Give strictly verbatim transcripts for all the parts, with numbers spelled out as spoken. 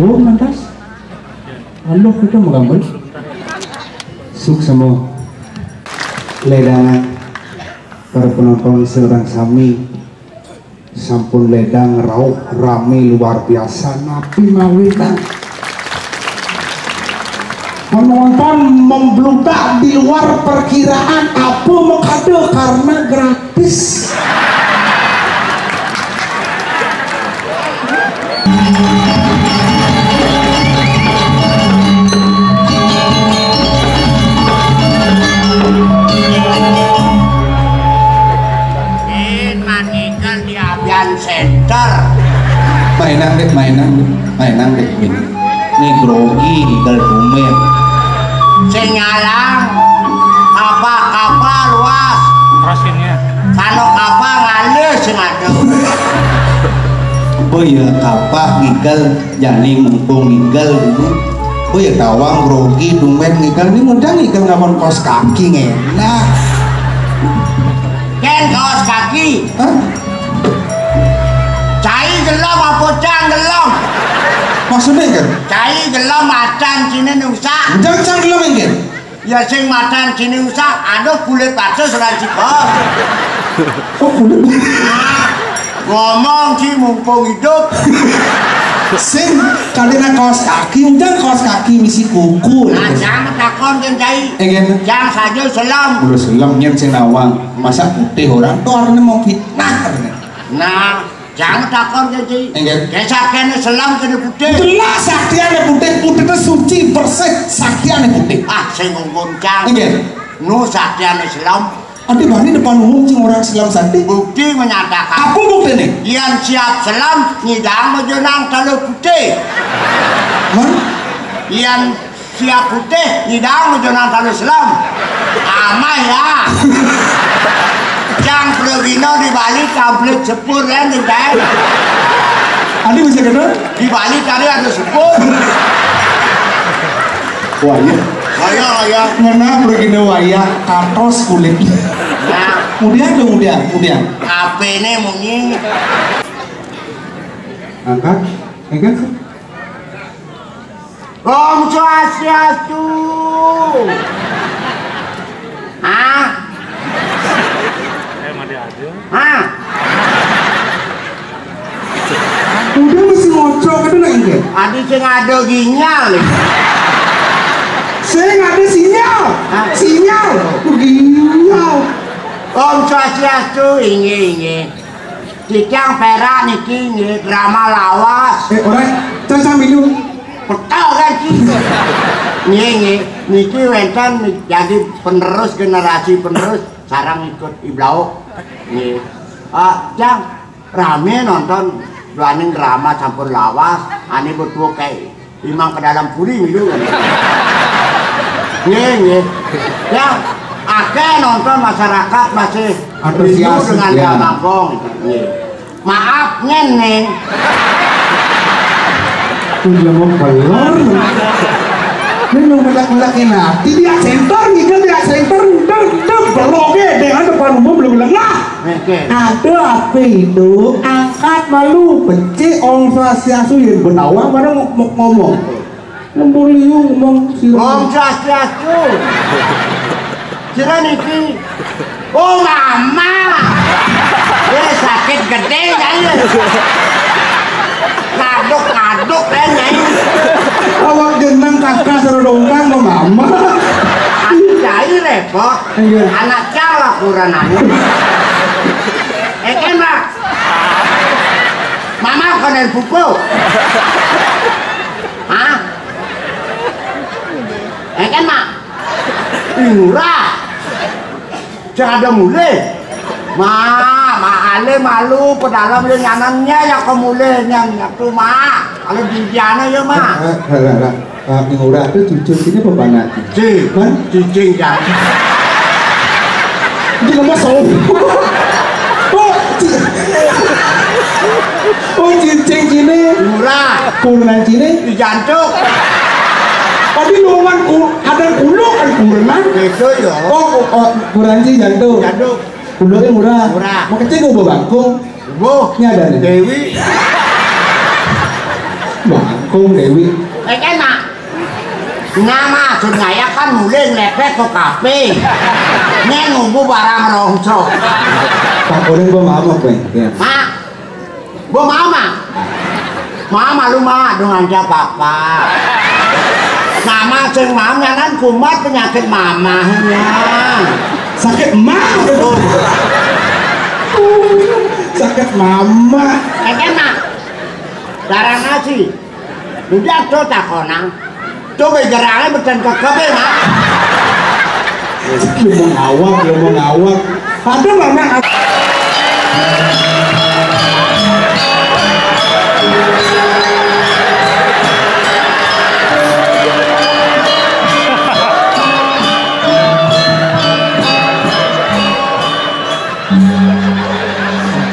Oh, mantas. Aduh, kita mau gambar. Suksma. Ledangan para penonton seorang sami. Sampun ledang rauh rame luar biasa. Napi mawinang penonton membludak di luar perkiraan, apa makada karena gratis. Abian center. Mainang, Dik, mainang, Dik. Mainang, Dik, gini. Ini grogi, Dik, tumben. Sing nyalang. Kapah-kapah luas. Terus ini ya. Sano kapah ngalih sing ada. Oh iya, kapah ngigel jani mumpung ngigel gitu. Oh iya, tawang grogi tumben ngigel. Ini mudah ngigel ngapon kaos kaki ngenak. Ken kaos kaki. Hah? Cai gelem apa cang gelem? Maksudnya, Ken? Cai gelem macan sini nusa. Jangan cang gelem, Ken. Ya sing macan sini nusa, aduh kulit batas ora sibol. Oh, kulit. Ngomong sih mumpung hidup. Sing kadina kaos kaki, udah kaos kaki misi kuku. Nah, jangan takon kan cai. Eh, Ken. Jangan saja selam. Udah selam, nyen sing nawang. Masa putih orang tuh artinya mau fitnah artinya. Nah, jangan takon ke Ji. Enggak. Kayak saktiannya selam kena putih. Jelas saktiannya putih, putih itu suci, bersih, saktiannya putih. Ah, saya ngomong cang. Enggak. Nu saktiannya selam. Ada bani depan umum sing orang selam sakti. Bukti menyatakan. Apa bukti nih? Yang siap selam, nyidang mejenang kalau putih. Hah? Yang siap putih, nyidang mejenang kalau selam. Amah ya. Cang Progino di Bali tablet sepur kan, Cai? Adi bisa kena? Di Bali tadi ada sepur. Wah, iya. Ayo, ayo. Ngena Progino wayah, katos kulit. Nah. Kemudian tuh, kemudian, kemudian. Apa ini mungkin? Angkat, angkat. Om Swastiastu. Hah? Hah? Udah mesti ngocok itu lagi enggak? Adi sing ada ginyal. Sing ada sinyal. Hah? Sinyal. Ginyal. Om Swastiastu, inggih, inggih. Titiang perak niki nggih drama lawas. Eh, ora, cang sambil lu. Betul kan, Ci? Nggih, nggih. Niki wenten jadi penerus, generasi penerus sareng ikut Iblauk. Nggih. Ah, cang rame nonton duaning drama sampun lawas, ane betul kayak Imang ke dalam puri ngilu. Nggih, nggih. Ya, akeh nonton masyarakat masih antusias rindu dengan ya. Gambang. Nggih. Maaf nyen ning. Udah mau belor. Ini mau melak-melak ini. Tidak center gitu, tidak center. Udah, udah belok ya. Dengan depan umum belum lengah. Oke. Ada apa itu? Angkat malu, becik, Om Swastiastu, yang benawa mana mau ngomong? Lembur liu ngomong si Om Swastiastu. Sira niki. Oh, mama. Eh, sakit gede ya. Ngaduk-ngaduk ya, Nyai. Awak jeneng kakak serodongkang mau mama. Aku cai repot. Iya. Anak cala kurang anu. Eh, kan, Mak? Mama konen pupu. Hah? Eh, kan, Mak? Ih, murah. Jangan ada mulih. Ma, ma ale malu pedalam ya nyanannya ya kemulih nyan tu, Ma. Kalau di Indiana ya, Ma. Eh, eh, eh, eh. Ah, ning ora ada jujur sini apa panak? Cing. Hah? Cicing ya. Ini nama song. Oh, ci-, oh, cicing sini. Murah. Kurenan sini. Di jantung. Tapi lu kan ku-, ada kulo kan kurenan. Itu ya. Oh, oh, kurenan sini jantung. Jantung. Kulo ini murah. Murah. Mau kecil gue bawa bangkung. Boh, ini ada nih. Dewi. Bangkung Dewi. Eh, enak. Nama sun ngayak kan mulih nglepet ke kafe. Nyén nunggu barang rongso. Tak boleh bawa mama, Bang. Ya. Mak. Bawa mama. Mama lu mah dengan siapa? Nama sing mama kan kumat penyakit mamahnya. Sakit mah. Sakit mama. Eh, enak. Darah nasi. Udah tuh takonang. Tuh bejerangnya beten kekebe, Mak. Lu mau ngawak, lu mau ngawak. Ada mana?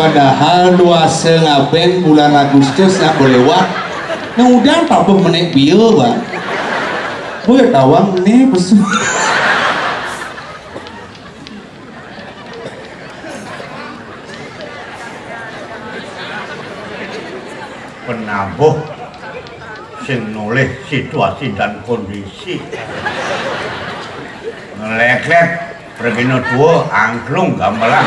Padahal dua sengabén bulan Agustus nak lewat. Nah, udah tabuh menék bieu, Bang. Boy tawang né besu. Penabuh sing nolih situasi dan kondisi. Ngeleklet, pergina tua, angklung, gamelan.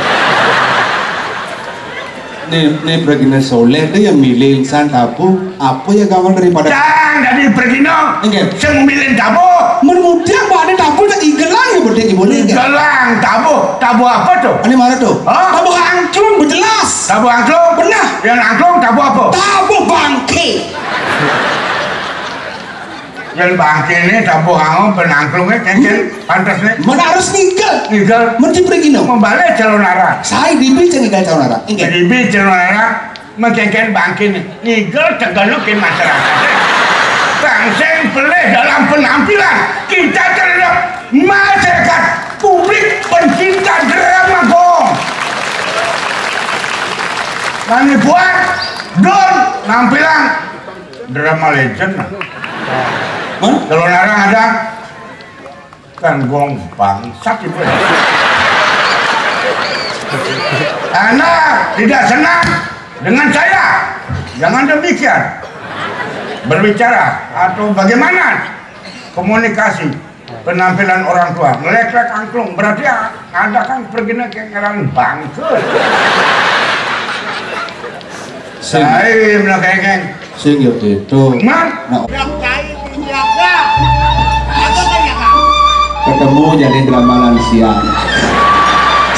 Né, né pergina soléh tu yang milih insan tabuh, apa yang gampang daripada Cang, dadi pergina. Enggak. Sing milih tabuh. Mun mudian, Pak, ada tabuh tak igelang ya, bedik ibu ni, enggak? Igelang, tabuh. Tabuh apa tu? Ini mana tu? Hah? Tabuh angklung, bejelas. Tabuh angklung? Benar. Yang angklung, tabuh apa? Tabuh bangke. Yén bangkiné tabuh angklung, penangklungé kénkén pantes né. Mana harus nigel? Nigel. Mesti pergi no. Membalik calon arah. Saya dibi cengigal calon arah. Inggih. Dibi calon arah, mengkénkén bangkiné. Nigel tegelukin masyarakat. Bangsa yang pelih dalam penampilan. Kita terhadap masyarakat, publik, pencinta drama gong. Mani buat, don, nampilan. Drama legend lah. Mana? Kalau larang ada kan gong bangsat itu. Anda tidak senang dengan saya, jangan demikian berbicara atau bagaimana komunikasi penampilan orang tua. Ngelek-lek angklung berarti ada kan pergi ke ngaran bangke. Sing. Cai mena kengkeng. Sing ya beda. Man? Nah. Yang cai dijaga. Apa dijaga? Ketemu jadi drama lansia.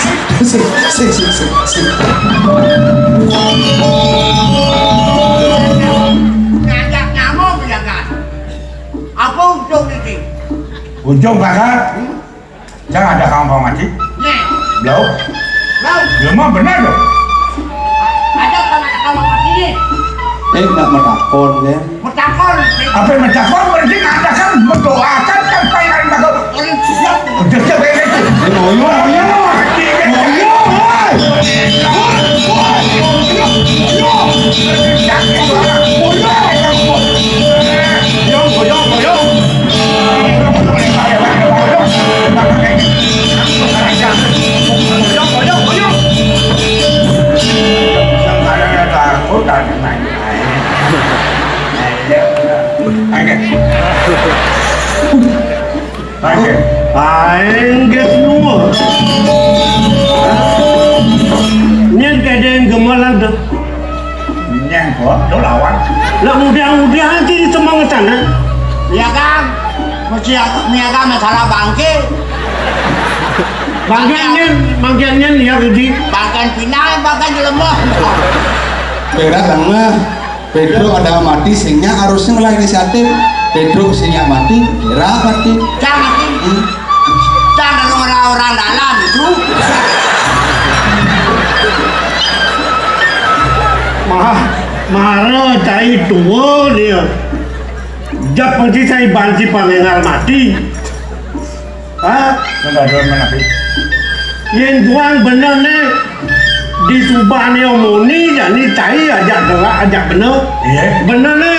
Sing, sing, sing, sing, sing. Ngajak nyamuk dijaga. Apa ujung ini? Ujung bakal? Jangan ada kamu mati. Nih. Blau. Blau. Ya mah benar loh. Ada kan ada kamu mati nih. Eh, nak metakon ya. Metakon. Apa yang metakon? Berarti ada kan mendoakan kan pengen takut. Orang siap. Udah siap ya itu. Eh, ngoyo, ngoyo. Ngoyo, woi. Woi, woi. Ngoyo. Ngoyo. Ngoyo, ngoyo, ngoyo. Aing geus nuwun. Nyén kadén gemelan tuh. Nyén kok, lo lawan. Lah mudah-mudahan sih semangat sana. Iya kan? Mesti aku niaga masalah bangke. Bangke nyén, bangke nyén ya Rudi. Bangke pinang, bangke jelema. Berat tengah. Pedro ada mati singnya harusnya ngelah inisiatif. Pedro singnya mati, Ira mati. Jangan mati. Hmm. Jangan orang-orang dalam itu. Mah, mara cai tua dia. Jak panci cai banci pangengal mati. Hah? Mendadak menapi. Yén tuang bener né disubahné omoni jani cai ajak gerak ajak bener. Iya. Bener né.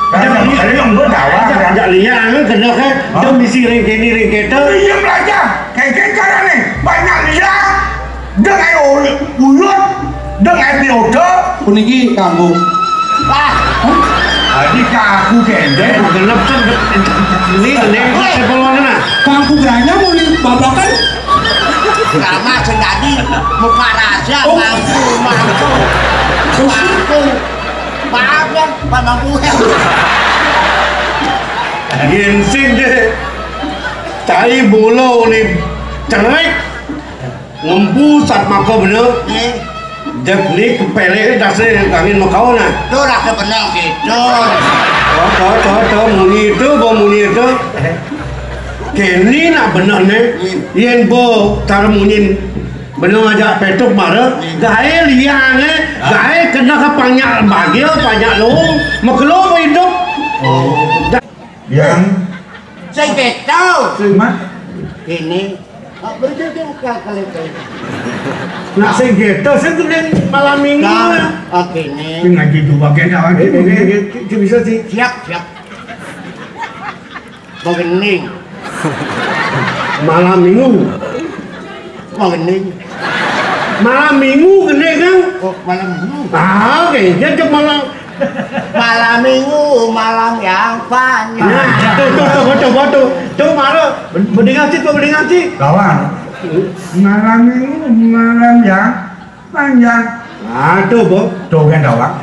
Kan ajak sama liya. Kali yang gua tawa. Ajak, ajak liya anu kena kan. Hah? Dia misi ringkini ringkete. Iya belajar. Kayak kayak cara nih. Banyak liya. Dengan ulut, dengan piota. Puniki kanggo. Wah. Hah? Dadi kaku kendek. Genep kan ini ini sepuluh nah. Kaku geranya mau dibabakan. Drama sing dadi muka raja. Oh. Mampu, mampu. Terus? Mampu. Maaf ya, Pak Mampu. Ginsing deh. Cai bulu ni cerek. Ngempu sat maka bener. Nggih. Jek ni kepele dase kangin makau nah. Tuh rasa bener gitu. To, to, to, to, munyi itu, bo munyi itu. Keni nak bener ne. Nggih. Yen bo cara munyin bener ngajak petuk mara. Nggih. Gae liang eh. Gae kena ke panyak bagil, panyak lung. Makelo bo hidup. Oh. Yang sing keto. Sing mah? Ini. Oh, berarti dia bukan kelepe. Nak sing keto, sing tu malam minggu. Nah, ya. Oh, gini. Sing ngaji dua kena lagi. Ini, ini, ini, ini bisa sih. Siap, siap. Begening. Malam minggu. Wah, ini. Malam minggu gede kan? Oh, malam minggu. Ah, oke, dia ke malam. Malam minggu, malam yang panjang. Nah, tuh, tuh, tuh, tuh, tuh, tuh. Tuh, malam. Mendingan sih, tuh, mendingan sih. Lawan. Malam minggu, malam yang panjang. Ah, tuh, Bo. Tuh, kan, lawan.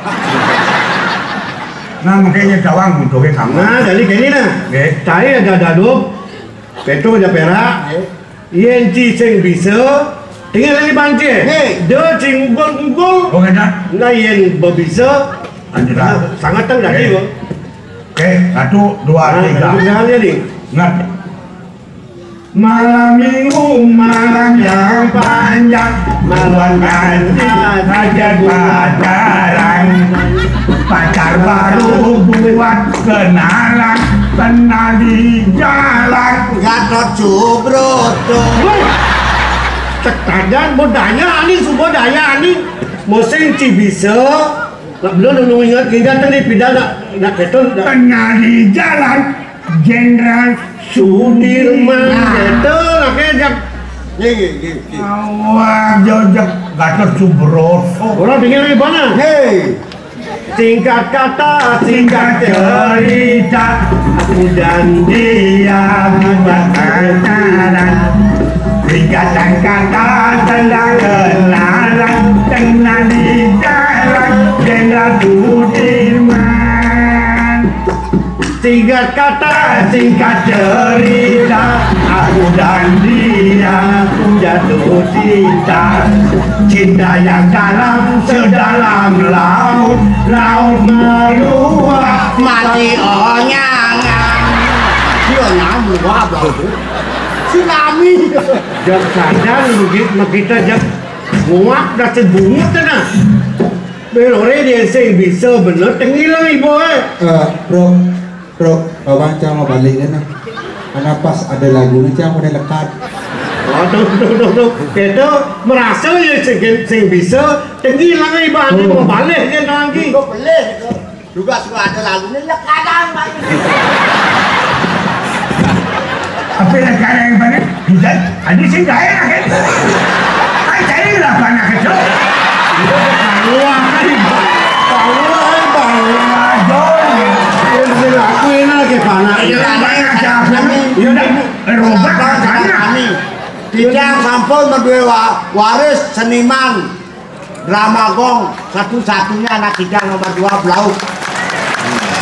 Nah, makanya lawan, tuh, kan, kamu. Nah, jadi gini, nah. Oke. Saya ada dadu, Peto ada perak. Oke. Yen ci sing bisa, tinggal lagi bance. Nggih. Dia sing unggul-unggul. Oh, kena. Nah, yen bebisa, lanjut lah. Sangat tang dadi, Bang. Oke, satu, dua, tiga. Nah, jangan jadi. Ingat. Malam minggu, malam yang panjang, malam ganti hajat pacaran. Pacar baru buat kenalan, kenal di jalan. Gatot Subroto. Woi, tekadan budaya ani, subudaya ani. Musim ci bisa. Nak belum nunggu ingat, ingat tadi pindah nak, nak betul. Kenal di jalan Jenderal Sudirman. Nah. Betul, oke, jak. Nggih, nggih, nggih, nggih. Awak jojak Gatot Subroto. Orang dengar di mana? Hei. Singkat kata, singkat cerita, aku dan dia buat pacaran. Singkatan kata, tentang kenalan, kenal di jalan Jenderal Sudirman. Singkat kata, singkat cerita, aku dan dia pun jatuh cinta. Cinta yang dalam sedalam laut, laut meluap. Mati onyangan. Dia nyamuk apa itu? Tsunami. Jak sadar begitu kita jak nguap dah sebungut dah. Belore dia sing bisa bener tengilang ibu eh. Eh, bro, Bro, Bawang cang mau balik kan? Karena pas ada lagu ni cang udah lekat. Waduh, duh, duh, duh. Kita merasa ya sing, sing bisa tinggi lagi balik. Oh. Mau balik kan lagi. Kok boleh? Juga suka ada lagu ni lekat bang. Apa lekat yang mana? Bisa. Adi sing gaya kan? Ai cari lah panak itu. Wah, ai, wah, ai, wah. Aduh. Ini sing aku ini lagi panak. Iya, panak siapa? Iya, dah. Robah panak. Kami. Kita sampun menduwe wa-, waris seniman. Drama Gong, satu-satunya anak kita nomor dua, Blau.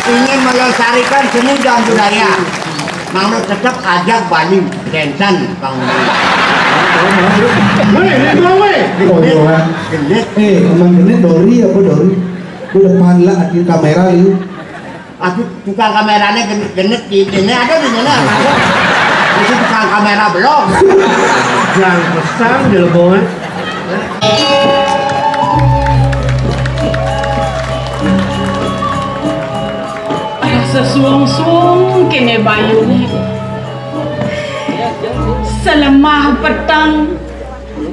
Ingin melestarikan seni dan budaya. Manut tetep ajak Bali, Denton, Bang. Weh, ini dua, weh. Oh, iya, weh. Genit. Eh, emang genit Dori apa Dori? Di depan lah, di kamera ini. Aduh, tukang kameranya genit, genit di sini, ada di mana? Itu tukang kamera belum. Jangan pesan di Lebawan. Rasa suang-suang kene bayune. Selemah petang,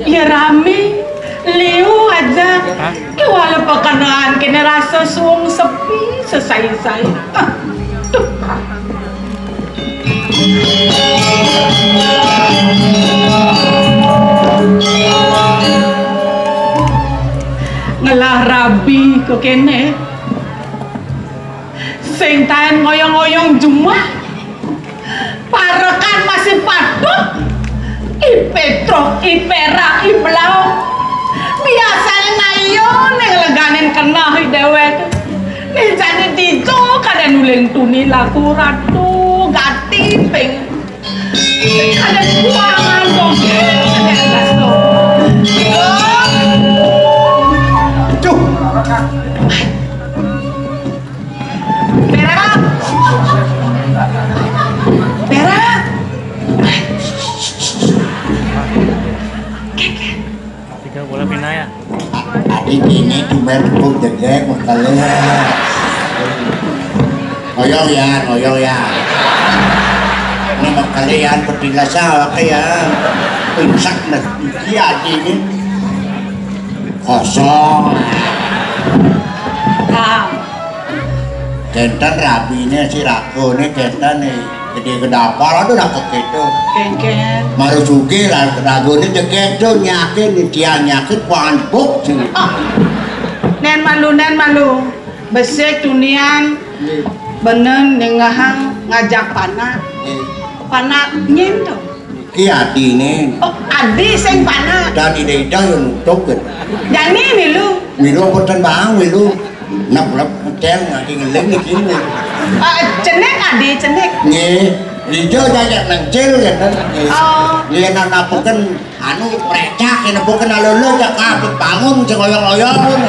ya rame, liu aja. Hah? Kewala pekenaan kene rasa suang sepi, sesai-sai. Ah, tuh. Ngelah rabi ko kene. Sing taén ngoyong-ngoyong jumah. Parekan masih patut. I Pétruk, i Pérak, i Belauk. Biasané nayo ning leganin keneh i déwék. Ning jani dija kadén uling tuni laku ratu gati ping. Kadén kuangan dong. Kadén gas dong. Duh. Pérak. Pérak. Tiga bola pindah ya. Adi dini cuma tepuk jegek makale. Ngoyong ya, ngoyong ya. Ini makale ya, pedilasa oke ya. Pingsak nah, iki adi ini. Kosong. Nah. Kenten rabine si ragone kenten nih. Gede kedapal aduh raket gitu. Kengken. Maru suge ra-, ragone jegek tuh nyakin, dia nyakin, kuangan buk sini. Ah. Nén malu, nén malu. Besik tunian Nggih. Bener ningehang ngajak panak. Nggih. Panak nyin to. Ki adine. Oh, adi sing panak. Dan ida-ida yo nutup gitu. Jani milu. Milu mboten bang, milu. Nep-nep ngedel nganti ngeling iki. Ah, cenik adi, cenik. Nggih. Ijo jajak nang cil ngeten. Nggih. Oh. Yen nang napeken anu precak yen napeken alolo cak kabeh bangun sing oyong-oyong ngono.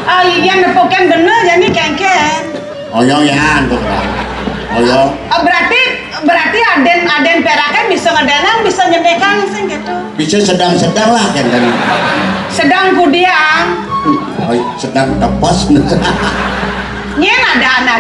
Oh, iya nepukin bener jani kengken. Oyong ya antuk lah. Oyong. Oh, berarti berarti aden aden perake bisa ngedenang, bisa nyedekan sing gitu. Bisa sedang-sedang lah kan tadi. Sedang kudiang. Oh, sedang tepos.